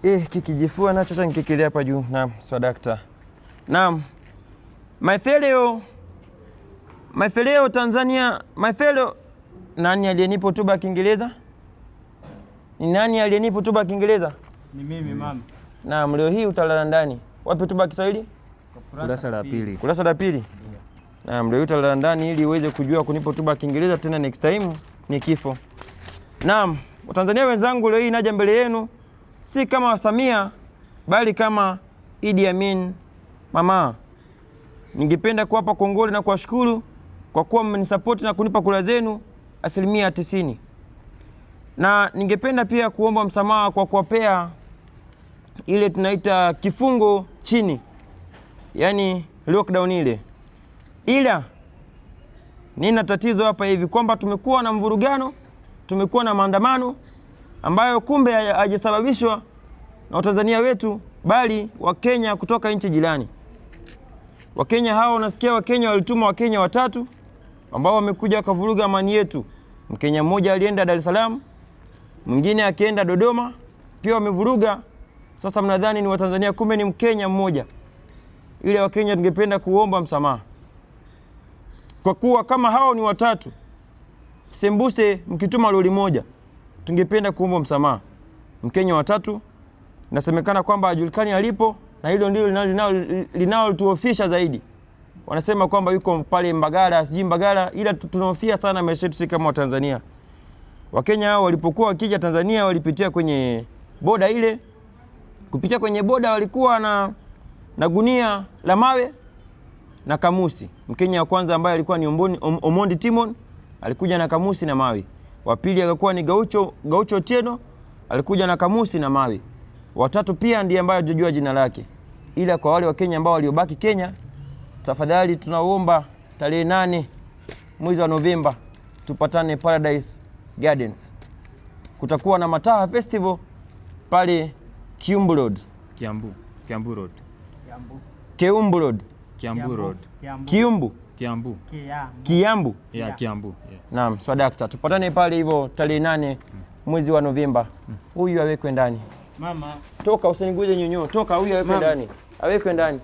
Kikijifua nacho cha nikikilia hapa juu. Naam, swadakta. Naam. My fellow My fellow Tanzania, my fellow, nani aliyenipa hotuba ya Kiingereza? Ni nani aliyenipa hotuba ya Kiingereza? Ni mimi mama. Naam, leo hii utalala ndani. Wapi hotuba ya Kiswahili? Kurasa la pili. Kurasa la pili. Naam, leo hii utalala ndani ili uweze kujua kunipa hotuba ya Kiingereza tena next time ni kifo. Naam, Watanzania wenzangu, leo hii naja mbele yenu si kama Samia bali kama Idi Amin mama. Ningependa kuwapa kongole na kuwashukuru kwa kuwa mmenisapoti na kunipa kura zenu 90%, na ningependa pia kuomba msamaha kwa kuwapea ile tunaita kifungo chini, yaani lockdown ile, ila nina tatizo hapa hivi kwamba tumekuwa na mvurugano, tumekuwa na maandamano ambayo kumbe hayajasababishwa na Watanzania wetu bali Wakenya kutoka nchi jirani. Wakenya hao, unasikia Wakenya walituma Wakenya watatu ambao wamekuja wakavuruga amani yetu. Mkenya mmoja alienda Dar es Salaam, mwingine akienda Dodoma, pia wamevuruga. Sasa mnadhani ni Watanzania, kumbe ni Mkenya mmoja. Ile Wakenya tungependa kuomba msamaha kwa kuwa kama hao ni watatu, sembuse mkituma lori moja, tungependa kuomba msamaha. Mkenya watatu nasemekana kwamba hajulikani alipo, na hilo ndilo linalotuhofisha zaidi. Wanasema kwamba yuko pale Mbagala, sijui Mbagala, ila tunahofia sana maisha yetu sisi kama Watanzania. Wakenya hao walipokuwa wakija Tanzania walipitia kwenye boda ile, kupitia kwenye boda walikuwa na gunia la mawe na kamusi. Mkenya wa kwanza ambaye alikuwa ni Omondi Timon alikuja na kamusi na mawe. Wa pili akakuwa ni Gaucho Otieno alikuja na kamusi na mawe. Watatu pia ndiye ambaye hatujajua jina lake. Ila kwa wale wa Kenya ambao waliobaki Kenya, tafadhali tunaomba tarehe 8 mwezi wa Novemba tupatane Paradise Gardens. Kutakuwa na Mataha Festival pale Kiumbu Road. Kiambu. Kiambu Road. Kiambu. Keumbu Road. Kiambu Road. Kiambu. Kiumbu. Kiambu. Kiambu. Kiambu. Yeah, Kiambu. Yeah. Naam, swadakta. Tupatane pale hivyo tarehe 8 mwezi wa Novemba. Huyu awekwe ndani. Mama. Toka usiniguje nyonyo. Toka, huyu awekwe ndani. Awekwe ndani.